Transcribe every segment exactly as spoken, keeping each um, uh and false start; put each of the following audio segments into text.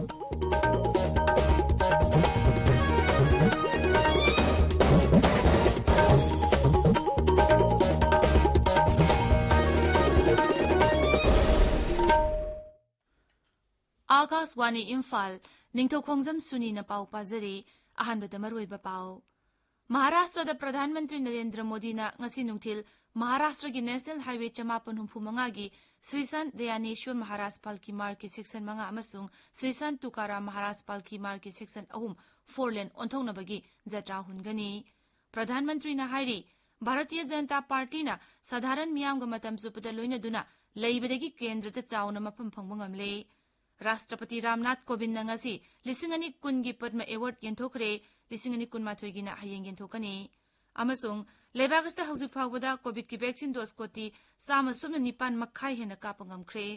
ꯑꯥꯀꯥꯁꯋꯥꯅꯤ ꯏꯝꯐꯥꯜ, ꯅꯤꯡꯊꯧꯈꯣꯡꯖꯝ ꯁꯨꯅꯤꯅ ꯄꯥꯎ ꯄꯥꯖꯔꯤ꯫ ꯑꯍꯥꯟꯕꯗ ꯃꯔꯨꯑꯣꯏꯕ ꯄꯥꯎ꯫ ꯃꯍꯥꯔꯥꯁꯇ꯭ꯔꯗ ꯄ꯭ꯔꯙꯥꯟ ꯃꯟꯇ꯭ꯔꯤ ꯅꯔꯦꯟꯗ꯭ꯔ ꯃꯣꯗꯤꯅ ꯉꯁꯤ ꯅꯨꯡꯊꯤꯜ ꯃꯍꯥꯔꯥꯁꯇ꯭ꯔꯒꯤ ꯅꯦꯁꯅꯦꯜ ꯍꯥꯏꯋꯦ ꯆꯃꯥꯄꯟ ꯍꯨꯝꯐꯨ ꯃꯉꯥꯒꯤ ꯁ꯭ꯔꯤ ꯁꯟꯠ ꯗꯌꯥꯅꯦꯁ꯭ꯋꯔ ꯃꯍꯥꯔꯥꯖ ꯄꯥꯜꯀꯤ ꯃꯥꯔꯒꯀꯤ ꯁꯦꯛꯁꯟ ꯃꯉꯥ ꯑꯃꯁꯨꯡ ꯁ꯭ꯔꯤ ꯁꯟꯠ ꯇꯨꯀꯥꯔꯥꯝ ꯃꯍꯥꯔꯥꯖ ꯄꯥꯜꯀꯤ ꯃꯥꯔꯒꯀꯤ ꯁꯦꯛꯁꯟ ꯑꯍꯨꯝ ꯐꯣꯔ ꯂꯦꯟ ꯑꯣꯟꯊꯣꯛꯅꯕꯒꯤ ꯖꯇ꯭ꯔꯥ ꯍꯨꯟꯒꯅꯤ꯫ ꯄ꯭ꯔꯙꯥꯟ ꯃꯟꯇ꯭ꯔꯤꯅ ꯍꯥꯏꯔꯤ, ꯚꯥꯔꯇꯤꯌ ꯖꯅꯇꯥ ꯄꯥꯔꯇꯤꯅ ꯁꯥꯙꯥꯔꯟ ꯃꯤꯌꯥꯝꯒ ꯃꯇꯝ ꯆꯨꯞꯄꯗ ꯂꯣꯏꯅꯗꯨꯅ ꯂꯩꯕꯗꯒꯤ ꯀꯦꯟꯗ꯭ꯔꯗ ꯆꯥꯎꯅ ꯃꯐꯝ ꯐꯪꯕ ꯉꯝꯂꯦ꯫ ꯔꯥꯁꯇ꯭ꯔꯄꯇꯤ ꯔꯥꯝꯅꯥꯊ ꯀꯣꯕꯤꯟꯗꯅ ꯉꯁꯤ ꯂꯤꯁꯤꯡ ꯑꯅꯤ ꯀꯨꯟꯒꯤ ꯄꯗꯃ ꯑꯦꯋꯥꯔꯗ ꯌꯦꯟꯊꯣꯛꯈ꯭ꯔꯦ, ꯂꯤꯁꯤꯡ ꯑꯅꯤ ꯀꯨꯟꯃꯥꯊꯣꯏꯒꯤꯅ ꯍꯌꯦꯡ ꯌꯦꯟꯊꯣꯛꯀꯅꯤ꯫ ꯑꯃꯁꯨꯡ ꯂꯩꯕꯥꯛ ꯑꯁꯤꯗ ꯍꯧꯖꯤꯛ ꯐꯥꯎꯕꯗ ꯀꯣꯚꯤꯗꯀꯤ ꯚꯦꯛꯁꯤꯟ ꯗꯣꯁ ꯀꯣꯇꯤ ꯆꯥꯝꯃ ꯁꯨꯞꯅ ꯅꯤꯄꯥꯟ ꯃꯈꯥꯏ ꯍꯦꯟꯅ ꯀꯥꯞꯄ ꯉꯝꯈ꯭ꯔꯦ꯫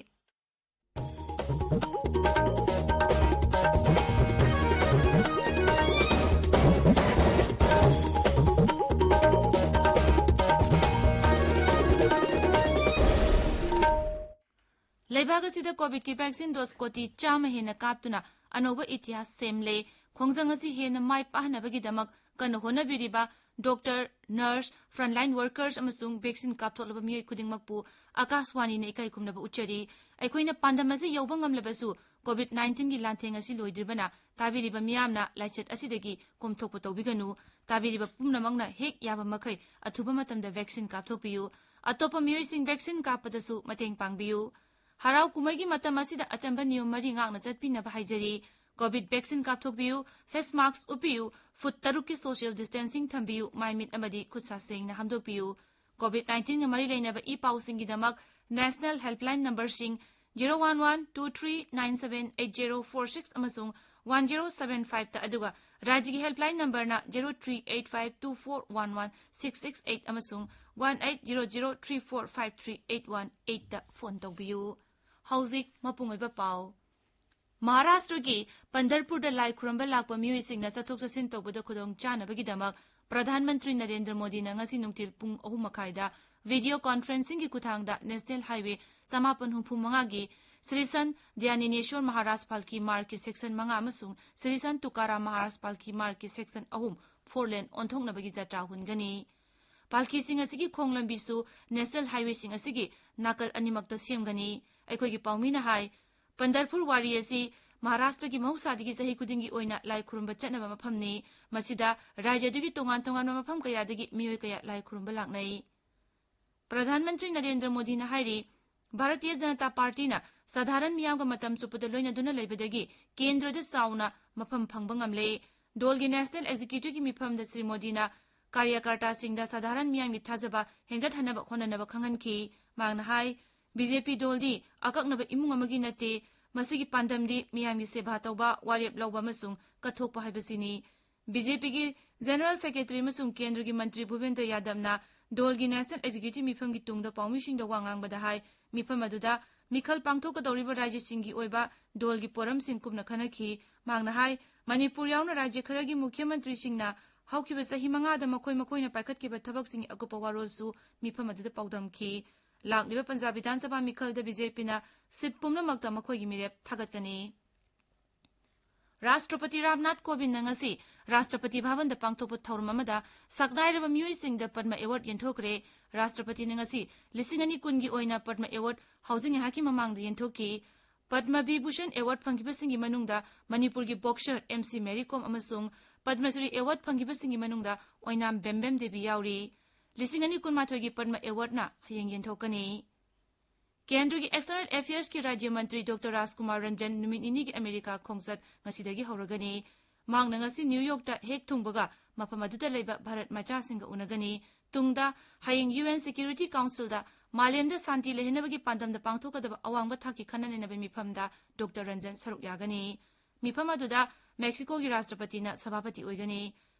ꯂꯩꯕꯥꯛ ꯑꯁꯤꯗ ꯀꯣꯚꯤꯗꯀꯤ ꯚꯦꯛꯁꯤꯟ ꯗꯣꯁ ꯀꯣꯇꯤ ꯆꯥꯝꯃ ꯍꯦꯟꯅ ꯀꯥꯞꯇꯨꯅ ꯑꯅꯧꯕ ꯏꯇꯤꯍꯥꯁ ꯁꯦꯝꯂꯦ꯫ ꯈꯣꯡꯖꯪ ꯑꯁꯤ ꯍꯦꯟꯅ ꯃꯥꯏ ꯄꯥꯛꯍꯟꯅꯕꯒꯤꯗꯃꯛ ꯀꯟꯅ ꯍꯣꯠꯅꯕꯤꯔꯤꯕ ꯗꯣꯛꯇꯔ, ꯅꯔꯁ, ꯐ꯭ꯔꯟꯠꯂꯥꯏꯟ ꯋꯥꯔꯀꯔꯁ ꯑꯃꯁꯨꯡ ꯚꯦꯛꯁꯤꯟ ꯀꯥꯞꯊꯣꯛꯂꯕ ꯃꯤꯑꯣꯏ ꯈꯨꯗꯤꯡꯃꯛꯄꯨ ꯑꯥꯀꯥꯁꯋꯥꯅꯤꯅ ꯏꯀꯥꯏ ꯈꯨꯝꯅꯕ ꯎꯠꯆꯔꯤ꯫ ꯑꯩꯈꯣꯏꯅ ꯄꯥꯟꯗꯝ ꯑꯁꯤ ꯌꯧꯕ ꯉꯝꯂꯕꯁꯨ, ꯀꯣꯚꯤꯗ ꯅꯥꯏꯟꯇꯤꯟꯒꯤ ꯂꯥꯟꯊꯦꯡ ꯑꯁꯤ ꯂꯣꯏꯗ꯭ꯔꯤꯕꯅ, ꯇꯥꯕꯤꯔꯤꯕ ꯃꯤꯌꯥꯝꯅ ꯂꯥꯏꯆꯠ ꯑꯁꯤꯗꯒꯤ ꯀꯣꯝꯊꯣꯛꯄ ꯇꯧꯕꯤꯒꯅꯨ꯫ ꯇꯥꯕꯤꯔꯤꯕ ꯄꯨꯝꯅꯃꯛꯅ ꯍꯦꯛ ꯌꯥꯕ ꯃꯈꯩ ꯑꯊꯨꯕ ꯃꯇꯝꯗ ꯚꯦꯛꯁꯤꯟ ꯀꯥꯞꯊꯣꯛꯄꯤꯌꯨ꯫ ꯑꯇꯣꯞꯄ ꯃꯤꯑꯣꯏꯁꯤꯡ ꯚꯦꯛꯁꯤꯟ ꯀꯥꯞꯄꯗꯁꯨ ꯃꯇꯦꯡ ꯄꯥꯡꯕꯤꯌꯨ꯫ ꯍꯔꯥꯎ ꯀꯨꯝꯍꯩꯒꯤ ꯃꯇꯝ ꯑꯁꯤꯗ ꯑꯆꯝꯕ ꯅꯤꯌꯣꯝ ꯃꯔꯤ ꯉꯥꯛꯅ ꯆꯠꯄꯤꯅꯕ ꯍꯥꯏꯖꯔꯤ꯫ ꯀꯣꯚꯤꯗ ꯚꯦꯛꯁꯤꯟ ꯀꯥꯞꯊꯣꯛꯄꯤꯌꯨ, ꯐꯦꯁ ꯃꯥꯁꯛ ꯎꯞꯄꯤꯌꯨ, ꯐꯨꯠ ꯇꯔꯨꯛꯀꯤ ꯁꯣꯁꯤꯌꯦꯜ ꯗꯤꯁꯇꯦꯟꯁꯤꯡ ꯊꯝꯕꯤꯌꯨ, ꯃꯥꯏ ꯃꯤꯠ ꯑꯃꯗꯤ ꯈꯨꯠ ꯁꯥ ꯁꯦꯡꯅ ꯍꯥꯝꯗꯣꯛꯄꯤꯌꯨ꯫ ꯀꯣꯚꯤꯗ ꯅꯥꯏꯟꯇꯤꯟꯒ ꯃꯔꯤ ꯂꯩꯅꯕ ꯏ ꯄꯥꯎꯁꯤꯡꯒꯤꯗꯃꯛ ꯅꯦꯁꯅꯦꯜ ꯍꯦꯜꯞꯂꯥꯏꯟ ꯅꯝꯕꯔꯁꯤꯡ zero one one two three nine seven eight zero four six ꯑꯃꯁꯨꯡ ꯋꯥꯟ ꯖꯦꯔꯣ ꯁꯚꯦꯟ ꯐꯥꯏꯚꯇ, ꯑꯗꯨꯒ ꯔꯥꯖ꯭ꯌꯒꯤ ꯍꯦꯜꯞꯂꯥꯏꯟ ꯅꯝꯕꯔꯅ zero three eight five two four one one six six eight ꯑꯃꯁꯨꯡ one eight zero zero three four five three eight one ꯑꯩꯠꯇ phone ꯇꯧꯕꯤꯌꯨ꯫ ꯍꯧꯖꯤꯛ ꯃꯄꯨꯡ ꯑꯣꯏꯕ ꯄꯥꯎ꯫ ꯃꯍꯥꯔꯥꯁꯇ꯭ꯔꯒꯤ ꯄꯟꯙꯔꯄꯨꯔꯗ ꯂꯥꯏ ꯈꯨꯔꯨꯝꯕ ꯂꯥꯛꯄ ꯃꯤꯑꯣꯏꯁꯤꯡꯅ ꯆꯠꯊꯣꯛ ꯆꯠꯁꯤꯟ ꯇꯧꯕꯗ ꯈꯨꯗꯣꯡ ꯆꯥꯅꯕꯒꯤꯗꯃꯛ ꯄ꯭ꯔꯙꯥꯟ ꯃꯟꯇ꯭ꯔꯤ ꯅꯔꯦꯟꯗ꯭ꯔ ꯃꯣꯗꯤꯅ ꯉꯁꯤ ꯅꯨꯡꯊꯤꯜ ꯄꯨꯡ ꯑꯍꯨꯝ ꯃꯈꯥꯏꯗ ꯚꯤꯗꯤꯑꯣ ꯀꯣꯟꯐꯔꯦꯟꯁꯤꯡꯒꯤ ꯈꯨꯠꯊꯥꯡꯗ ꯅꯦꯁꯅꯦꯜ ꯍꯥꯏꯋꯦ ꯆꯃꯥꯄꯟ ꯍꯨꯝꯐꯨ ꯃꯉꯥꯒꯤ ꯁ꯭ꯔꯤ ꯁꯟ ꯗ꯭ꯌꯥꯅꯤꯅꯦꯁꯣꯔ ꯃꯍꯥꯔꯥꯖ ꯄꯥꯜꯀꯤ ꯃꯥꯔꯒꯀꯤ ꯁꯦꯛꯁꯟ ꯃꯉꯥ ꯑꯃꯁꯨꯡ ꯁ꯭ꯔꯤ ꯁꯟ ꯇꯨꯀꯥꯔꯥꯝ ꯃꯍꯥꯔꯥꯖ ꯄꯥꯜꯀꯤ ꯃꯥꯔꯒꯀꯤ ꯁꯦꯛꯁꯟ ꯑꯍꯨꯝ ꯐꯣꯔ ꯂꯦꯟ ꯑꯣꯟꯊꯣꯛꯅꯕꯒꯤ ꯖꯇ꯭ꯔꯥ ꯍꯨꯟꯒꯅꯤ꯫ ꯄꯥꯜꯀꯤꯁꯤꯡ ꯑꯁꯤꯒꯤ ꯈꯣꯡ ꯂꯝꯕꯤꯁꯨ ꯅꯦꯁꯅꯦꯜ ꯍꯥꯏꯋꯦꯁꯤꯡ ꯑꯁꯤꯒꯤ ꯅꯥꯀꯜ ꯑꯅꯤꯃꯛꯇ ꯁꯦꯝꯒꯅꯤ꯫ ꯑꯩꯈꯣꯏꯒꯤ ꯄꯥꯎꯃꯤꯅ ꯍꯥꯏ, ꯄꯟꯗꯔꯄꯨꯔ ꯋꯥꯔꯤ ꯑꯁꯤ ꯃꯍꯥꯔꯥꯁꯇ꯭ꯔꯒꯤ ꯃꯍꯧꯁꯥꯗꯒꯤ ꯆꯍꯤ ꯈꯨꯗꯤꯡꯒꯤ ꯑꯣꯏꯅ ꯂꯥꯏ ꯈꯨꯔꯨꯝꯕ ꯆꯠꯅꯕ ꯃꯐꯝꯅꯤ꯫ ꯃꯁꯤꯗ ꯔꯥꯖ꯭ꯌ ꯑꯗꯨꯒꯤ ꯇꯣꯉꯥꯟ ꯇꯣꯉꯥꯟꯕ ꯃꯐꯝ ꯀꯌꯥꯗꯒꯤ ꯃꯤꯑꯣꯏ ꯀꯌꯥ ꯂꯥꯏ ꯈꯨꯔꯨꯝꯕ ꯂꯥꯛꯅꯩ꯫ ꯄ꯭ꯔꯙꯥꯟ ꯃꯟꯇ꯭ꯔꯤ ꯅꯔꯦꯟꯗ꯭ꯔ ꯃꯣꯗꯤꯅ ꯍꯥꯏꯔꯤ, ꯚꯥꯔꯇꯤꯌ ꯖꯅꯇꯥ ꯄꯥꯔꯇꯤꯅ ꯁꯥꯙꯥꯔꯟ ꯃꯤꯌꯥꯝꯒ ꯃꯇꯝ ꯆꯨꯞꯄꯗ ꯂꯣꯏꯅꯗꯨꯅ ꯂꯩꯕꯗꯒꯤ ꯀꯦꯟꯗ꯭ꯔꯗ ꯆꯥꯎꯅ ꯃꯐꯝ ꯐꯪꯕ ꯉꯝꯂꯦ꯫ ꯗꯣꯜꯒꯤ ꯅꯦꯁꯅꯦꯜ ꯑꯦꯛꯖꯤꯀ꯭ꯌꯨꯇꯤꯚꯀꯤ ꯃꯤꯐꯝꯗ ꯁ꯭ꯔꯤ ꯃꯣꯗꯤꯅ ꯀꯥꯔꯌꯀꯔꯇꯥꯁꯤꯡꯗ ꯁꯥꯙꯥꯔꯟ ꯃꯤꯌꯥꯝꯒꯤ ꯊꯥꯖꯕ ꯍꯦꯟꯒꯠꯍꯟꯅꯕ ꯍꯣꯠꯅꯅꯕ ꯈꯪꯍꯟꯈꯤ꯫ ꯃꯍꯥꯛꯅ ꯍꯥꯏ, ꯕꯤ ꯖꯦ ꯄꯤ ꯗꯣꯜꯗꯤ ꯑꯀꯛꯅꯕ ꯏꯃꯨꯡ ꯑꯃꯒꯤ ꯅꯠꯇꯦ, ꯃꯁꯤꯒꯤ ꯄꯥꯟꯗꯝꯗꯤ ꯃꯤꯌꯥꯝꯒꯤ ꯁꯦꯕꯥ ꯇꯧꯕ, ꯋꯥꯔꯦꯞ ꯂꯧꯕ ꯑꯃꯁꯨꯡ ꯀꯠꯊꯣꯛꯄ ꯍꯥꯏꯕꯁꯤꯅꯤ꯫ ꯕꯤ ꯖꯦ ꯄꯤꯒꯤ ꯖꯦꯅꯔꯦꯜ ꯁꯦꯀ꯭ꯔꯦꯇꯔꯤ ꯑꯃꯁꯨꯡ ꯀꯦꯟꯗ꯭ꯔꯒꯤ ꯃꯟꯇ꯭ꯔꯤ ꯚꯨꯄꯦꯟꯗ꯭ꯔ ꯌꯥꯗꯕꯅ ꯗꯣꯜꯒꯤ ꯅꯦꯁꯅꯦꯜ ꯑꯦꯛꯖꯤꯀ꯭ꯌꯨꯇꯤꯚ ꯃꯤꯐꯝꯒꯤ ꯇꯨꯡꯗ ꯄꯥꯎꯃꯤꯁꯤꯡꯗ ꯋꯥ ꯉꯥꯡꯕꯗ ꯍꯥꯏ, ꯃꯤꯐꯝ ꯑꯗꯨꯗ ꯃꯤꯈꯜ ꯄꯥꯡꯊꯣꯛꯀꯗꯧꯔꯤꯕ ꯔꯥꯖ꯭ꯌꯁꯤꯡꯒꯤ ꯑꯣꯏꯕ ꯗꯣꯜꯒꯤ ꯄꯣꯔꯝꯁꯤꯡ ꯀꯨꯞꯅ ꯈꯟꯅꯈꯤ꯫ ꯃꯍꯥꯛꯅ ꯍꯥꯏ, ꯃꯅꯤꯄꯨꯔ ꯌꯥꯎꯅ ꯔꯥꯖ꯭ꯌ ꯈꯔꯒꯤ ꯃꯨꯈ꯭ꯌ ꯃꯟꯇ꯭ꯔꯤꯁꯤꯡꯅ ꯍꯧꯈꯤꯕ ꯆꯍꯤ ꯃꯉꯥꯗ ꯃꯈꯣꯏ ꯃꯈꯣꯏꯅ ꯄꯥꯏꯈꯠꯈꯤꯕ ꯊꯕꯛꯁꯤꯡꯒꯤ ꯑꯀꯨꯞꯄ ꯋꯥꯔꯣꯜꯁꯨ ꯃꯤꯐꯝ ꯑꯗꯨꯗ ꯄꯥꯎꯗꯝꯈꯤ꯫ ꯂꯥꯛꯂꯤꯕ ꯄꯟꯖꯥꯕ ꯕꯤꯙꯥꯟ ꯁꯚꯥ ꯃꯤꯈꯜꯗ ꯕꯤ ꯖꯦ ꯄꯤꯅ ꯁꯤꯠ ꯄꯨꯝꯅꯃꯛꯇ ꯃꯈꯣꯏꯒꯤ ꯃꯤꯔꯦꯞ ꯊꯥꯒꯠꯀꯅꯤ꯫ ꯔꯥꯁꯇ꯭ꯔꯄꯇꯤ ꯔꯥꯝꯅꯥꯊ ꯀꯣꯕꯤꯟꯗꯅ ꯉꯁꯤ ꯔꯥꯁꯇ꯭ꯔꯄꯇꯤ ꯚꯕꯟꯗ ꯄꯥꯡꯊꯣꯛꯄ ꯊꯧꯔꯝ ꯑꯃꯗ ꯁꯛꯅꯥꯏꯔꯕ ꯃꯤꯑꯣꯏꯁꯤꯡꯗ ꯄꯗꯃ ꯑꯦꯋꯥꯔꯗ ꯌꯦꯟꯊꯣꯛꯈ꯭ꯔꯦ꯫ ꯔꯥꯁꯇ꯭ꯔꯄꯇꯤꯅ ꯉꯁꯤ ꯂꯤꯁꯤꯡ ꯑꯅꯤ ꯀꯨꯟꯒꯤ ꯑꯣꯏꯅ ꯄꯗꯃ ꯑꯦꯋꯥꯔꯗ ꯍꯧꯖꯤꯛ ꯉꯥꯏꯍꯥꯛꯀꯤ ꯃꯃꯥꯡꯗ ꯌꯦꯟꯊꯣꯛꯈꯤ꯫ ꯄꯗꯃ ꯕꯤꯚꯨꯁꯟ ꯑꯦꯋꯥꯔꯗ ꯐꯪꯈꯤꯕꯁꯤꯡꯒꯤ ꯃꯅꯨꯡꯗ ꯃꯅꯤꯄꯨꯔꯒꯤ ꯕꯣꯛꯁꯔ ꯑꯦꯝ ꯁꯤ ꯃꯦꯔꯤ ꯀꯣꯝ ꯑꯃꯁꯨꯡ ꯄꯗꯃꯁ꯭ꯔꯤ ꯑꯦꯋꯥꯔꯗ ꯐꯪꯈꯤꯕꯁꯤꯡꯒꯤ ꯃꯅꯨꯡꯗ ꯑꯣꯏꯅꯥꯝ ꯕꯦꯝꯕꯦꯝ ꯗꯦꯕꯤ ꯌꯥꯎꯔꯤ꯫ ꯂꯤꯁꯤꯡ ꯑꯅꯤ ꯀꯨꯟꯃꯥꯊꯣꯏꯒꯤ ꯄꯗꯃ ꯑꯦꯋꯥꯔꯗꯅ ꯍꯌꯦꯡ ꯌꯦꯟꯊꯣꯛꯀꯅꯤ꯫ ꯀꯦꯟꯗ꯭ꯔꯒꯤ ꯑꯦꯛꯁꯇꯔꯅꯦꯜ ꯑꯦꯐꯤꯌꯔꯁꯀꯤ ꯔꯥꯖ꯭ꯌ ꯃꯟꯇ꯭ꯔꯤ ꯗꯣꯛꯇꯔ ꯔꯥꯖꯀꯨꯃꯥꯔ ꯔꯟꯖꯟ ꯅꯨꯃꯤꯠ ꯅꯤꯅꯤꯒꯤ ꯑꯃꯦꯔꯤꯀꯥ ꯈꯣꯡꯆꯠ ꯉꯁꯤꯗꯒꯤ ꯍꯧꯔꯒꯅꯤ꯫ ꯃꯍꯥꯛꯅ ꯉꯁꯤ ꯅ꯭ꯌꯨ ꯌꯣꯔꯛꯇ ꯍꯦꯛ ꯊꯨꯡꯕꯒ ꯃꯐꯝ ꯑꯗꯨꯗ ꯂꯩꯕ ꯚꯥꯔꯠ ꯃꯆꯥꯁꯤꯡꯒ ꯎꯅꯒꯅꯤ꯫ ꯇꯨꯡꯗ ꯍꯌꯦꯡ ꯌꯨ ꯑꯦꯟ ꯁꯦꯀ꯭ꯌꯨꯔꯤꯇꯤ ꯀꯥꯎꯟꯁꯤꯜꯗ ꯃꯥꯂꯦꯝꯗ ꯁꯥꯟꯇꯤ ꯂꯩꯍꯟꯅꯕꯒꯤ ꯄꯥꯟꯗꯝꯗ ꯄꯥꯡꯊꯣꯛꯀꯗꯕ ꯑꯋꯥꯡꯕ ꯊꯥꯛꯀꯤ ꯈꯟꯅ ꯅꯩꯅꯕ ꯃꯤꯐꯝꯗ ꯗꯣꯛꯇꯔ ꯔꯟꯖꯟ ꯁꯔꯨꯛ ꯌꯥꯒꯅꯤ꯫ ꯃꯤꯐꯝ ꯑꯗꯨꯗ ꯃꯦꯛꯁꯤꯀꯣꯒꯤ ꯔꯥꯁꯇ꯭ꯔꯄꯇꯤꯅ ꯁꯚꯥꯄꯇꯤ ꯑꯣꯏꯒꯅꯤ꯫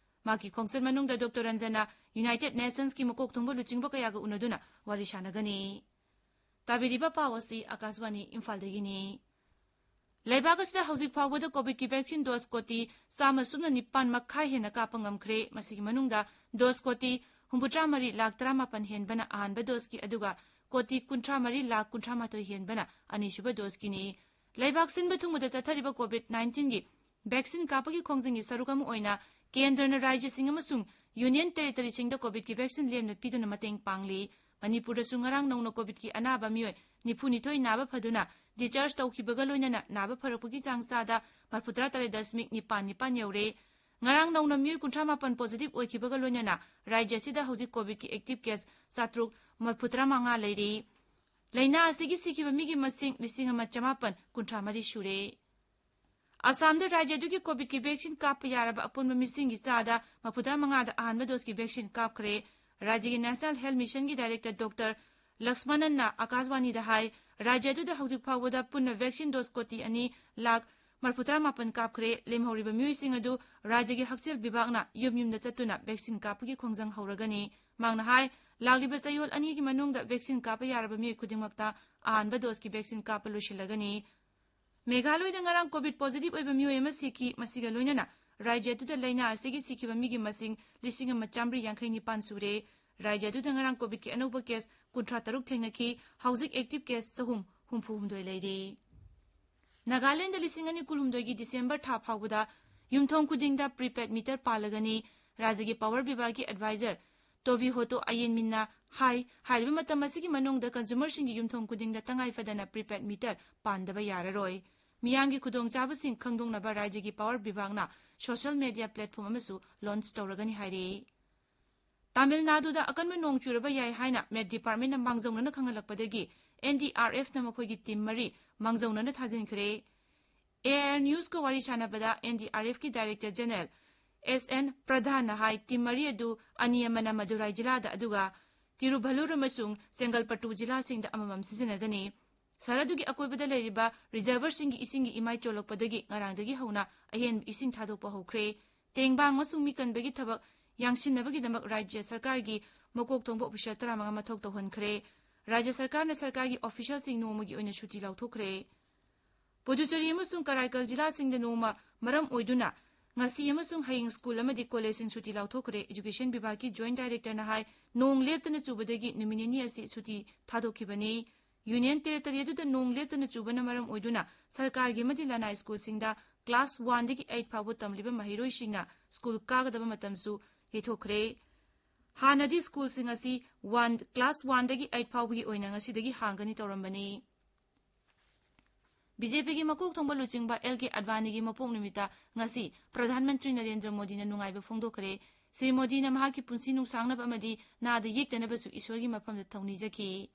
ꯃꯍꯥꯛꯀꯤ ꯈꯣꯡꯆꯠ ꯃꯅꯨꯡꯗ ꯗꯣꯛꯇꯔ ꯔꯟꯖꯟꯅ ꯌꯨꯅꯥꯏꯇꯦꯗ ꯅꯦꯁꯟꯁꯀꯤ ꯃꯀꯣꯛ ꯊꯣꯡꯕ ꯂꯨꯆꯤꯡꯕ ꯀꯌꯥꯒ ꯎꯅꯗꯨꯅ ꯋꯥꯔꯤ ꯁꯥꯟꯅꯒꯅꯤ꯫ ꯇꯥꯕꯤꯔꯤꯕ ꯄꯥꯎ ꯑꯁꯤ ꯑꯀꯥꯁꯕꯥꯅꯤ ꯏꯝꯐꯥꯜꯗꯒꯤꯅꯤ꯫ ꯂꯩꯕꯥꯛ ꯑꯁꯤꯗ ꯍꯧꯖꯤꯛ ꯐꯥꯎꯕꯗ ꯀꯣꯚꯤꯗꯀꯤ ꯚꯦꯛꯁꯤꯟ ꯗꯣꯁ ꯀꯣꯇꯤ ꯆꯥꯝꯃ ꯁꯨꯞꯅ ꯅꯤꯄꯥꯟ ꯃꯈꯥꯏ ꯍꯦꯟꯅ ꯀꯥꯞꯄ ꯉꯝꯈ꯭ꯔꯦ꯫ ꯃꯁꯤꯒꯤ ꯃꯅꯨꯡꯗ ꯗꯣꯁ ꯀꯣꯇꯤ ꯍꯨꯝꯐꯨꯇꯔꯥ ꯃꯔꯤ ꯂꯥꯈ ꯇꯔꯥꯃꯥꯄꯟ ꯍꯦꯟꯕꯅ ꯑꯍꯥꯟꯕ ꯗꯣꯁꯀꯤ, ꯑꯗꯨꯒ ꯀꯣꯇꯤ ꯀꯨꯟꯊ꯭ꯔꯥ ꯃꯔꯤ ꯂꯥꯈ ꯀꯨꯟꯊ꯭ꯔꯥ ꯃꯥꯊꯣꯏ ꯍꯦꯟꯕꯅ ꯑꯅꯤꯁꯨꯕ ꯗꯣꯁꯀꯤꯅꯤ꯫ ꯂꯩꯕꯥꯛ ꯁꯤꯟꯕ ꯊꯨꯡꯕꯗ ꯆꯠꯊꯔꯤꯕ ꯀꯣꯚꯤꯗ ꯅꯥꯏꯟꯇꯤꯟꯒꯤ ꯚꯦꯛꯁꯤꯟ ꯀꯥꯞꯄꯒꯤ ꯈꯣꯡꯖꯪꯒꯤ ꯁꯔꯨꯛ ꯑꯃ ꯑꯣꯏꯅ ꯀꯦꯟꯗ꯭ꯔꯅ ꯔꯥꯖ꯭ꯌꯁꯤꯡ ꯑꯃꯁꯨꯡ ꯌꯨꯅꯤꯌꯟ ꯇꯦꯔꯤꯇꯔꯤꯁꯤꯡꯗ ꯀꯣꯚꯤꯗꯀꯤ ꯚꯦꯛꯁꯤꯟ ꯂꯦꯝꯅ ꯄꯤꯗꯨꯅ ꯃꯇꯦꯡ ꯄꯥꯡꯂꯤ꯫ ꯃꯅꯤꯄꯨꯔꯗꯁꯨ ꯉꯔꯥꯡ ꯅꯧꯅ ꯀꯣꯚꯤꯗꯀꯤ ꯑꯅꯥꯕ ꯃꯤꯑꯣꯏ ꯅꯤꯐꯨ ꯅꯤꯊꯣꯏ ꯅꯥꯕ ꯐꯗꯨꯅ ꯗꯤꯁꯆꯥꯔꯖ ꯇꯧꯈꯤꯕꯒ ꯂꯣꯏꯅꯅ ꯅꯥꯕ ꯐꯔꯛꯄꯒꯤ ꯆꯥꯡ ꯆꯥꯗ ꯃꯔꯐꯨꯇꯔꯥ ꯇꯔꯦꯠ ꯗꯁꯃꯤꯛ ꯅꯤꯄꯥꯟ ꯅꯤꯄꯥꯟ ꯌꯧꯔꯦ꯫ ꯉꯔꯥꯡ ꯅꯧꯅ ꯃꯤꯑꯣꯏ ꯀꯨꯟꯊ꯭ꯔꯥ ꯃꯥꯄꯟ ꯄꯣꯖꯤꯇꯤꯚ ꯑꯣꯏꯈꯤꯕꯒ ꯂꯣꯏꯅꯅ ꯔꯥꯖ꯭ꯌ ꯑꯁꯤꯗ ꯍꯧꯖꯤꯛ ꯀꯣꯚꯤꯗꯀꯤ ꯑꯦꯛꯇꯤꯚ ꯀꯦꯁ ꯆꯥꯇ꯭ꯔꯨꯛ ꯃꯔꯐꯨꯇꯔꯥ ꯃꯉꯥ ꯂꯩꯔꯤ꯫ ꯂꯩꯅꯥ ꯑꯁꯤꯒꯤ ꯁꯤꯈꯤꯕ ꯃꯤꯒꯤ ꯃꯁꯤꯡ ꯂꯤꯁꯤꯡ ꯑꯃ ꯆꯃꯥꯄꯟ ꯀꯨꯟꯊ꯭ꯔꯥ ꯃꯔꯤ ꯁꯨꯔꯦ꯫ ꯑꯁꯥꯝꯗ ꯔꯥꯖ꯭ꯌ ꯑꯗꯨꯒꯤ ꯀꯣꯚꯤꯗꯀꯤ ꯚꯦꯛꯁꯤꯟ ꯀꯥꯞꯄ ꯌꯥꯔꯕ ꯑꯄꯨꯟꯕ ꯃꯤꯁꯤꯡꯒꯤ ꯆꯥꯗ ꯃꯔꯐꯨꯇꯔꯥ ꯃꯉꯥꯗ ꯑꯍꯥꯟꯕ ꯗꯣꯁꯀꯤ ꯚꯦꯛꯁꯤꯟ ꯀꯥꯞꯈ꯭ꯔꯦ꯫ ꯔꯥꯖ꯭ꯌꯒꯤ ꯅꯦꯁꯅꯦꯜ ꯍꯦꯜꯊ ꯃꯤꯁꯟꯒꯤ ꯗꯥꯏꯔꯦꯛꯇꯔ ꯗꯣꯛꯇꯔ ꯂꯛꯁꯃꯅꯟꯅ ꯑꯥꯀꯥꯁꯕꯥꯅꯤꯗ ꯍꯥꯏ, ꯔꯥꯖ꯭ꯌ ꯑꯗꯨꯗ ꯍꯧꯖꯤꯛ ꯐꯥꯎꯕꯗ ꯄꯨꯟꯅ ꯚꯦꯛꯁꯤꯟ ꯗꯣꯁ ꯀꯣꯇꯤ ꯑꯅꯤ ꯂꯥꯈ ꯃꯔꯐꯨꯇꯔꯥ ꯃꯥꯄꯟ ꯀꯥꯞꯈ꯭ꯔꯦ꯫ ꯂꯦꯝꯍꯧꯔꯤꯕ ꯃꯤꯑꯣꯏꯁꯤꯡ ꯑꯗꯨ ꯔꯥꯖ꯭ꯌꯒꯤ ꯍꯛꯁꯦꯜ ꯕꯤꯚꯥꯒꯅ ꯌꯨꯝ ꯌꯨꯝꯗ ꯆꯠꯇꯨꯅ ꯚꯦꯛꯁꯤꯟ ꯀꯥꯞꯄꯒꯤ ꯈꯣꯡꯖꯪ ꯍꯧꯔꯒꯅꯤ꯫ ꯃꯍꯥꯛꯅ ꯍꯥꯏ, ꯂꯥꯛꯂꯤꯕ ꯆꯌꯣꯜ ꯑꯅꯤꯒꯤ ꯃꯅꯨꯡꯗ ꯚꯦꯛꯁꯤꯟ ꯀꯥꯞꯄ ꯌꯥꯔꯕ ꯃꯤꯑꯣꯏ ꯈꯨꯗꯤꯡꯃꯛꯇ ꯑꯍꯥꯟꯕ ꯗꯣꯁꯀꯤ ꯚꯦꯛꯁꯤꯟ ꯀꯥꯞꯄ ꯂꯣꯏꯁꯤꯜꯂꯒꯅꯤ꯫ ꯃꯦꯘꯥꯂꯣꯏꯗ ꯉꯔꯥꯡ ꯀꯣꯚꯤꯗ ꯄꯣꯖꯤꯇꯤꯚ ꯑꯣꯏꯕ ꯃꯤꯑꯣꯏ ꯑꯃ ꯁꯤꯈꯤ꯫ ꯃꯁꯤꯒ ꯂꯣꯏꯅꯅ ꯔꯥꯖ꯭ꯌ ꯑꯗꯨꯗ ꯂꯩꯅꯥ ꯑꯁꯤꯒꯤ ꯁꯤꯈꯤꯕ ꯃꯤꯒꯤ ꯃꯁꯤꯡ ꯂꯤꯁꯤꯡ ꯑꯃ ꯆꯥꯃꯔꯤ ꯌꯥꯡꯈꯩ ꯅꯤꯄꯥꯟ ꯁꯨꯔꯦ꯫ ꯔꯥꯖ꯭ꯌ ꯑꯗꯨꯗ ꯉꯔꯥꯡ ꯀꯣꯚꯤꯗꯀꯤ ꯑꯅꯧꯕ ꯀꯦꯁ ꯀꯨꯟꯊ꯭ꯔꯥ ꯇꯔꯨꯛ ꯊꯦꯡꯅꯈꯤ꯫ ꯍꯧꯖꯤꯛ ꯑꯦꯛꯇꯤꯚ ꯀꯦꯁ ꯆꯍꯨꯝ ꯍꯨꯝꯐꯨ ꯍꯨꯝꯗꯣꯏ ꯂꯩꯔꯦ꯫ ꯅꯥꯒꯥꯂꯦꯟꯗ ꯂꯤꯁꯤꯡ ꯑꯅꯤ ꯀꯨꯟꯍꯨꯝꯗꯣꯏꯒꯤ ꯗꯤꯁꯦꯝꯕꯔ ꯊꯥ ꯐꯥꯎꯕꯗ ꯌꯨꯝꯊꯣꯡ ꯈꯨꯗꯤꯡꯗ ꯄ꯭ꯔꯤꯄꯦꯗ ꯃꯤꯇꯔ ꯄꯥꯜꯂꯒꯅꯤ꯫ ꯔꯥꯖ꯭ꯌꯒꯤ ꯄꯥꯋꯔ ꯕꯤꯚꯥꯒꯀꯤ ꯑꯦꯗꯚꯥꯏꯖꯔ ꯇꯣꯕꯤꯍꯣꯇꯣ ꯑꯌꯦꯟꯃꯤꯟꯅ ꯍꯥꯏ, ꯍꯥꯏꯔꯤꯕ ꯃꯇꯝ ꯑꯁꯤꯒꯤ ꯃꯅꯨꯡꯗ ꯀꯟꯖꯨꯃꯔꯁꯤꯡꯒꯤ ꯌꯨꯝꯊꯣꯡ ꯈꯨꯗꯤꯡꯗ ꯇꯉꯥꯏ ꯐꯗꯅ ꯄ꯭ꯔꯤꯄꯦꯗ ꯃꯤꯇꯔ ꯄꯥꯟꯗꯕ ꯌꯥꯔꯔꯣꯏ꯫ ꯃꯤꯌꯥꯝꯒꯤ ꯈꯨꯗꯣꯡꯆꯥꯕꯁꯤꯡ ꯈꯪꯗꯣꯛꯅꯕ ꯔꯥꯖ꯭ꯌꯒꯤ ꯄꯥꯋꯔ ꯕꯤꯚꯥꯒꯅ ꯁꯣꯁꯤꯌꯦꯜ ꯃꯤꯗꯤꯌꯥ ꯄ꯭ꯂꯦꯠꯐꯣꯔꯝ ꯑꯃꯁꯨ ꯂꯣꯟꯆ ꯇꯧꯔꯒꯅꯤ ꯍꯥꯏꯔꯤ꯫ ꯇꯥꯃꯤꯜ ꯅꯥꯗꯨꯗ ꯑꯀꯟꯕ ꯅꯣꯡ ꯆꯨꯔꯕ ꯌꯥꯏ ꯍꯥꯏꯅ ꯃꯦꯠ ꯗꯤꯄꯥꯔꯠꯃꯦꯟꯅ ꯃꯥꯡꯖꯧꯅꯅ ꯈꯪꯍꯜꯂꯛꯄꯗꯒꯤ ꯑꯦꯟ ꯗꯤ ꯑꯥꯔ ꯑꯦꯐꯅ ꯃꯈꯣꯏꯒꯤ ꯇꯤꯝ ꯃꯔꯤ ꯃꯥꯡꯖꯧꯅꯅ ꯊꯥꯖꯤꯟꯈ꯭ꯔꯦ꯫ ꯑꯦ ꯑꯥꯏ ꯑꯥꯔ ꯅ꯭ꯌꯨꯁꯀ ꯋꯥꯔꯤ ꯁꯥꯟꯅꯕꯗ ꯑꯦꯟ ꯗꯤ ꯑꯥꯔ ꯑꯦꯐꯀꯤ ꯗꯥꯏꯔꯦꯛꯇꯔ ꯖꯦꯅꯔꯦꯜ ꯑꯦꯁ ꯑꯦꯟ ꯄ꯭ꯔꯙꯥꯟꯅ ꯍꯥꯏ, ꯇꯤꯝ ꯃꯔꯤ ꯑꯗꯨ ꯑꯅꯤ ꯑꯃꯅ ꯃꯗꯨꯔꯥꯏ ꯖꯤꯂꯥꯗ, ꯑꯗꯨꯒ ꯇꯤꯔꯨꯚꯜꯂꯨꯔ ꯑꯃꯁꯨꯡ ꯆꯦꯡꯒꯜꯄꯠꯇꯨ ꯖꯤꯂꯥꯁꯤꯡꯗ ꯑꯃꯃꯝ ꯁꯤꯖꯤꯟꯅꯒꯅꯤ꯫ ꯁꯍꯔ ꯑꯗꯨꯒꯤ ꯑꯀꯣꯏꯕꯗ ꯂꯩꯔꯤꯕ ꯔꯤꯖꯔꯚꯔꯁꯤꯡꯒꯤ ꯏꯁꯤꯡꯒꯤ ꯏꯃꯥꯏ ꯆꯣꯜꯂꯛꯄꯗꯒꯤ ꯉꯔꯥꯡꯗꯒꯤ ꯍꯧꯅ ꯑꯍꯦꯟꯕ ꯏꯁꯤꯡ ꯊꯥꯗꯣꯛꯄ ꯍꯧꯈ꯭ꯔꯦ꯫ ꯇꯦꯡꯕꯥꯡ ꯑꯃꯁꯨꯡ ꯃꯤ ꯀꯟꯕꯒꯤ ꯊꯕꯛ ꯌꯥꯡꯁꯤꯟꯅꯕꯒꯤꯗꯃꯛ ꯔꯥꯖ꯭ꯌ ꯁꯔꯀꯥꯔꯒꯤ ꯃꯀꯣꯛ ꯊꯣꯡꯕ ꯑꯣꯐꯤꯁꯥꯔ ꯇꯔꯥꯃꯉꯥ ꯃꯊꯧ ꯇꯧꯍꯟꯈ꯭ꯔꯦ꯫ ꯔꯥꯖ꯭ꯌ ꯁꯔꯀꯥꯔꯅ ꯁꯔꯀꯥꯔꯒꯤ ꯑꯣꯐꯤꯁꯤꯌꯦꯜꯁꯤꯡ ꯅꯣꯡꯃꯒꯤ ꯑꯣꯏꯅ ꯁꯨꯇꯤ ꯂꯥꯎꯊꯣꯛꯈ꯭ꯔꯦ꯫ ꯄꯨꯗꯨꯆꯦꯔꯤ ꯑꯃꯁꯨꯡ ꯀꯔꯥꯏꯀꯜ ꯖꯤꯂꯥꯁꯤꯡꯗ ꯅꯣꯡꯃ ꯃꯔꯝ ꯑꯣꯏꯗꯨꯅ ꯉꯁꯤ ꯑꯃꯁꯨꯡ ꯍꯌꯦꯡ ꯁ꯭ꯀꯨꯜ ꯑꯃꯗꯤ ꯀꯣꯂꯦꯖꯁꯤꯡ ꯁꯨꯇꯤ ꯂꯥꯎꯊꯣꯛꯈ꯭ꯔꯦ꯫ ꯏꯗꯨꯀꯦꯁꯟ ꯕꯤꯚꯥꯒꯀꯤ ꯖꯣꯏꯟꯠ ꯗꯥꯏꯔꯦꯛꯇꯔꯅ ꯍꯥꯏ, ꯅꯣꯡ ꯂꯦꯞꯇꯅ ꯆꯨꯕꯗꯒꯤ ꯅꯨꯃꯤꯠ ꯅꯤꯅꯤ ꯑꯁꯤ ꯁꯨꯇꯤ ꯊꯥꯗꯣꯛꯈꯤꯕꯅꯤ꯫ ꯌꯨꯅꯤꯌꯟ ꯇꯦꯔꯤꯇꯣꯔꯤ ꯑꯗꯨꯗ ꯅꯣꯡ ꯂꯦꯞꯇꯅ ꯆꯨꯕꯅ ꯃꯔꯝ ꯑꯣꯏꯗꯨꯅ ꯁꯔꯀꯥꯔꯒꯤ ꯑꯃꯗꯤ ꯂꯅꯥꯏ ꯁ꯭ꯀꯨꯜꯁꯤꯡꯗ ꯀ꯭ꯂꯥꯁ ꯋꯥꯟꯗꯒꯤ ꯑꯩꯠ ꯐꯥꯎꯕ ꯇꯝꯂꯤꯕ ꯃꯍꯩꯔꯣꯏꯁꯤꯡꯅ ꯁ꯭ꯀꯨꯜ ꯀꯥꯒꯗꯕ ꯃꯇꯝꯁꯨ ꯌꯩꯊꯣꯛꯈ꯭ꯔꯦ꯫ ꯍꯥꯟꯅꯗꯤ ꯁ꯭ꯀꯨꯜꯁꯤꯡ ꯑꯁꯤ ꯋꯥꯟ, ꯀ꯭ꯂꯥꯁ ꯋꯥꯟꯗꯒꯤ ꯑꯩꯠ ꯐꯥꯎꯕꯒꯤ ꯑꯣꯏꯅ ꯉꯁꯤꯗꯒꯤ ꯍꯥꯡꯒꯅꯤ ꯇꯧꯔꯝꯕꯅꯤ꯫ ꯕꯤ ꯖꯦ ꯄꯤꯒꯤ ꯃꯀꯣꯛ ꯊꯣꯡꯕ ꯂꯨꯆꯤꯡꯕ ꯑꯦꯜ ꯀꯦ ꯑꯗꯚꯥꯅꯤꯒꯤ ꯃꯄꯣꯛ ꯅꯨꯃꯤꯠꯇ ꯉꯁꯤ ꯄ꯭ꯔꯙꯥꯟ ꯃꯟꯇ꯭ꯔꯤ ꯅꯔꯦꯟꯗ꯭ꯔ ꯃꯣꯗꯤꯅ ꯅꯨꯡꯉꯥꯏꯕ ꯐꯣꯡꯗꯣꯛꯈ꯭ꯔꯦ꯫ ꯁ꯭ꯔꯤ ꯃꯣꯗꯤꯅ ꯃꯍꯥꯛꯀꯤ ꯄꯨꯟꯁꯤ ꯅꯨꯡꯁꯥꯡꯅꯕ ꯑꯃꯗꯤ ꯅꯥꯗ ꯌꯦꯛꯇꯅꯕꯁꯨ ꯏꯁꯣꯔꯒꯤ ꯃꯐꯝꯗ ꯊꯧꯅꯤꯖꯈꯤ꯫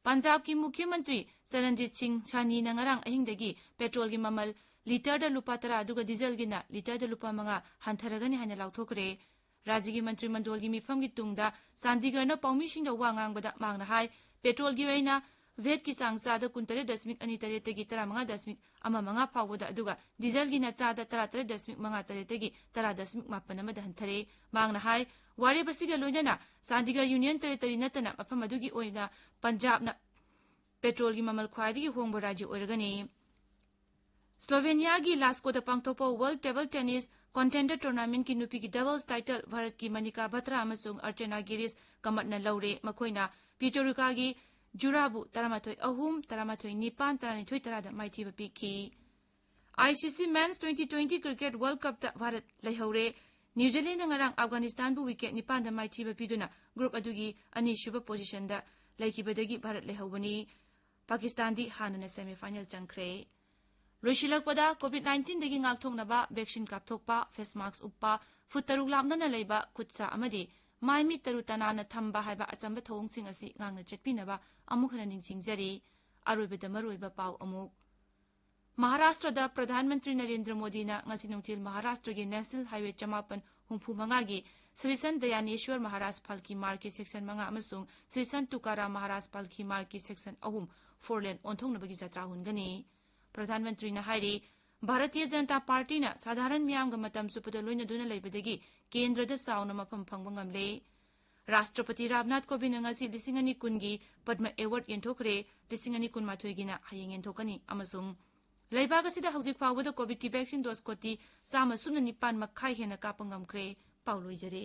ꯄꯟꯖꯥꯕꯀꯤ ꯃꯨꯈ꯭ꯌ ꯃꯟꯇ꯭ꯔꯤ ꯆꯔꯟꯖꯤꯠ ꯁꯤꯡ ꯁꯥꯅꯤꯅ ꯉꯔꯥꯡ ꯑꯍꯤꯡꯗꯒꯤ ꯄꯦꯇ꯭ꯔꯣꯜꯒꯤ ꯃꯃꯜ ꯂꯤꯇꯔꯗ ꯂꯨꯄꯥ ꯇꯔꯥ ꯑꯗꯨꯒ ꯗꯤꯖꯜꯒꯤꯅ ꯂꯤꯇꯔꯗ ꯂꯨꯄꯥ ꯃꯉꯥ ꯍꯟꯊꯔꯒꯅꯤ ꯍꯥꯏꯅ ꯂꯥꯎꯊꯣꯛꯈ꯭ꯔꯦ꯫ ꯔꯥꯖ꯭ꯌꯒꯤ ꯃꯟꯇ꯭ꯔꯤ ꯃꯟꯗꯣꯜꯒꯤ ꯃꯤꯐꯝꯒꯤ ꯇꯨꯡꯗ ꯆꯥꯟꯗꯤꯒꯔꯅ ꯄꯥꯎꯃꯤꯁꯤꯡꯗ ꯋꯥ ꯉꯥꯡꯕꯗ ꯃꯍꯥꯛꯅ ꯍꯥꯏ, ꯄꯦꯇ꯭ꯔꯣꯜꯒꯤ ꯑꯣꯏꯅ ꯚꯦꯠꯀꯤ ꯆꯥꯡ ꯆꯥꯗ ꯀꯨꯟꯇꯔꯦꯠ ꯗꯁꯃꯤꯛ ꯑꯅꯤ ꯇꯔꯦꯠꯇꯒꯤ ꯇꯔꯥꯃꯉꯥ ꯗꯁꯃꯤꯛ ꯑꯃ ꯃꯉꯥ ꯐꯥꯎꯕꯗ, ꯑꯗꯨꯒ ꯗꯤꯖꯜꯒꯤꯅ ꯆꯥꯗ ꯇꯔꯥꯇꯔꯦꯠ ꯗꯁꯃꯤꯛ ꯃꯉꯥ ꯇꯔꯦꯠꯇꯒꯤ ꯇꯔꯥ ꯗꯁꯃꯤꯛ ꯃꯥꯄꯟ ꯑꯃꯗ ꯍꯟꯊꯔꯦ꯫ ꯃꯍꯥꯛꯅ ꯍꯥꯏ, ꯋꯥꯔꯦꯞ ꯑꯁꯤꯒ ꯂꯣꯏꯅꯅ ꯆꯥꯟꯗꯤꯒꯔ ꯌꯨꯅꯤꯌꯟ ꯇꯦꯔꯤꯇꯣꯔꯤ ꯅꯠꯇꯅ ꯃꯐꯝ ꯑꯗꯨꯒꯤ ꯑꯣꯏꯅ ꯄꯟꯖꯥꯕꯅ ꯄꯦꯇ꯭ꯔꯣꯜꯒꯤ ꯃꯃꯜ ꯈ꯭ꯋꯥꯏꯗꯒꯤ ꯍꯣꯡꯕ ꯔꯥꯖ꯭ꯌ ꯑꯣꯏꯔꯒꯅꯤ꯫ ꯁ꯭ꯂꯣꯚꯦꯅꯤꯌꯥꯒꯤ ꯂꯥꯁꯀꯣꯗ ꯄꯥꯡꯊꯣꯛꯄ ꯋꯥꯔꯜꯗ ꯇꯦꯕꯜ ꯇꯦꯅꯤꯁ ꯀꯣꯟꯇꯦꯟꯗꯔ ꯇꯣꯔꯅꯥꯃꯦꯟꯠꯀꯤ ꯅꯨꯄꯤꯒꯤ ꯗꯕꯜꯁ ꯇꯥꯏꯇꯜ ꯚꯥꯔꯠꯀꯤ ꯃꯅꯤꯀꯥ ꯕꯇ꯭ꯔꯥ ꯑꯃꯁꯨꯡ ꯑꯔꯆꯅꯥ ꯒꯤꯔꯤꯁ ꯀꯃꯠꯅ ꯂꯧꯔꯦ꯫ ꯃꯈꯣꯏꯅ ꯄ꯭ꯌꯨꯇꯣꯔꯤꯀꯥꯒꯤ ꯖꯨꯔꯥꯕꯨ ꯇꯔꯥꯃꯥꯊꯣꯏ ꯑꯍꯨꯝ, ꯇꯔꯥꯃꯥꯊꯣꯏ ꯅꯤꯄꯥꯟ, ꯇꯔꯥꯅꯤꯊꯣꯏ ꯇꯔꯥꯗ ꯃꯥꯏꯊꯤꯕ ꯄꯤꯈꯤ꯫ ꯑꯥꯏ ꯁꯤ ꯁꯤ ꯃꯦꯟꯁ ꯇ꯭ꯋꯦꯟꯇꯤ ꯇ꯭ꯋꯦꯟꯇꯤ ꯀ꯭ꯔꯤꯀꯦꯠ ꯋꯥꯔꯜꯗ ꯀꯞꯇ ꯚꯥꯔꯠ ꯂꯩꯍꯧꯔꯦ꯫ ꯅ꯭ꯌꯨꯖꯤꯂꯦꯟꯗꯅ ꯉꯔꯥꯡ ꯑꯐꯒꯥꯅꯤꯁꯇꯥꯟꯕꯨ ꯋꯤꯀꯦꯠ ꯅꯤꯄꯥꯟꯗ ꯃꯥꯏꯊꯤꯕ ꯄꯤꯗꯨꯅ ꯒ꯭ꯔꯨꯞ ꯑꯗꯨꯒꯤ ꯑꯅꯤꯁꯨꯕ ꯄꯣꯖꯤꯁꯟꯗ ꯂꯩꯈꯤꯕꯗꯒꯤ ꯚꯥꯔꯠ ꯂꯩꯍꯧꯕꯅꯤ꯫ ꯄꯥꯀꯤꯁꯇꯥꯟꯗꯤ ꯍꯥꯟꯅꯅ ꯁꯦꯃꯤꯐꯥꯏꯅꯦꯜ ꯆꯪꯈ꯭ꯔꯦ꯫ ꯂꯣꯏꯁꯤꯜꯂꯛꯄꯗ, ꯀꯣꯚꯤꯗ ꯅꯥꯏꯟꯇꯤꯟꯗꯒꯤ ꯉꯥꯛꯊꯣꯛꯅꯕ ꯚꯦꯛꯁꯤꯟ ꯀꯥꯞꯊꯣꯛꯄ, ꯐꯦꯁ ꯃꯥꯛꯁ ꯎꯞꯄ, ꯐꯨꯠ ꯇꯔꯨꯛ ꯂꯥꯞꯅꯅ ꯂꯩꯕ, ꯈꯨꯠ ꯁꯥ ꯑꯃꯗꯤ ꯃꯥꯏ ꯃꯤꯠ ꯇꯔꯨ ꯇꯅꯥꯟꯅ ꯊꯝꯕ ꯍꯥꯏꯕ ꯑꯆꯝꯕ ꯊꯧꯑꯣꯡꯁꯤꯡ ꯑꯁꯤ ꯉꯥꯛꯅ ꯆꯠꯄꯤꯅꯕ ꯑꯃꯨꯛ ꯍꯟꯅ ꯅꯤꯡꯁꯤꯡꯖꯔꯤ꯫ ꯑꯔꯣꯏꯕꯗ ꯃꯔꯨꯑꯣꯏꯕ ꯄꯥꯎ ꯑꯃꯨꯛ꯫ ꯃꯍꯥꯔꯥꯁꯇ꯭ꯔꯗ ꯄ꯭ꯔꯙꯥꯟ ꯃꯟꯇ꯭ꯔꯤ ꯅꯔꯦꯟꯗ꯭ꯔ ꯃꯣꯗꯤꯅ ꯉꯁꯤ ꯅꯨꯡꯊꯤꯜ ꯃꯍꯥꯔꯥꯁꯇ꯭ꯔꯒꯤ ꯅꯦꯁꯅꯦꯜ ꯍꯥꯏꯋꯦ ꯆꯃꯥꯄꯟ ꯍꯨꯝꯐꯨ ꯃꯉꯥꯒꯤ ꯁ꯭ꯔꯤ ꯁꯟ ꯗꯌꯥꯅꯦꯁ꯭ꯋꯔ ꯃꯍꯥꯔꯥꯖ ꯐꯥꯜꯀꯤ ꯃꯥꯔꯒꯀꯤ ꯁꯦꯛꯁꯟ ꯃꯉꯥ ꯑꯃꯁꯨꯡ ꯁ꯭ꯔꯤ ꯁꯟ ꯇꯨꯀꯥꯔꯥꯝ ꯃꯍꯥꯔꯥꯖ ꯐꯥꯜꯀꯤ ꯃꯥꯔꯒꯀꯤ ꯁꯦꯛꯁꯟ ꯑꯍꯨꯝ ꯐꯣꯔ ꯂꯦꯟ ꯑꯣꯟꯊꯣꯛꯅꯕꯒꯤ ꯖꯇ꯭ꯔꯥ ꯍꯨꯟꯒꯅꯤ꯫ ꯄ꯭ꯔꯙꯥꯟ ꯃꯟꯇ꯭ꯔꯤꯅ ꯍꯥꯏꯔꯤ, ꯚꯥꯔꯇꯤꯌ ꯖꯅꯇꯥ ꯄꯥꯔꯇꯤꯅ ꯁꯥꯙꯥꯔꯟ ꯃꯤꯌꯥꯝꯒ ꯃꯇꯝ ꯆꯨꯞꯄꯗ ꯂꯣꯏꯅꯗꯨꯅ ꯂꯩꯕꯗꯒꯤ ꯀꯦꯟꯗ꯭ꯔꯗ ꯆꯥꯎꯅ ꯃꯐꯝ ꯐꯪꯕ ꯉꯝꯂꯦ꯫ ꯔꯥꯁꯇ꯭ꯔꯄꯇꯤ ꯔꯥꯝꯅꯥꯊ ꯀꯣꯕꯤꯟꯗ ꯉꯁꯤ ꯂꯤꯁꯤꯡ ꯑꯅꯤ ꯀꯨꯟꯒꯤ ꯄꯗꯃ ꯑꯦꯋꯥꯔꯗ ꯌꯦꯟꯊꯣꯛꯈ꯭ꯔꯦ, ꯂꯤꯁꯤꯡ ꯑꯅꯤ ꯀꯨꯟꯃꯥꯊꯣꯏꯒꯤꯅ ꯍꯌꯦꯡ ꯌꯦꯟꯊꯣꯛꯀꯅꯤ ꯑꯃꯁꯨꯡ ꯂꯩꯕꯥꯛ ꯑꯁꯤꯗ ꯍꯧꯖꯤꯛ ꯐꯥꯎꯕꯗ ꯀꯣꯚꯤꯗꯀꯤ ꯚꯦꯛꯁꯤꯟ ꯗꯣꯁ ꯀꯣꯇꯤ ꯆꯥꯝꯃ ꯁꯨꯞꯅ ꯅꯤꯄꯥꯟ ꯃꯈꯥꯏ ꯍꯦꯟꯅ ꯀꯥꯞꯄ ꯉꯝꯈ꯭ꯔꯦ꯫ ꯄꯥꯎ ꯂꯣꯏꯖꯔꯦ꯫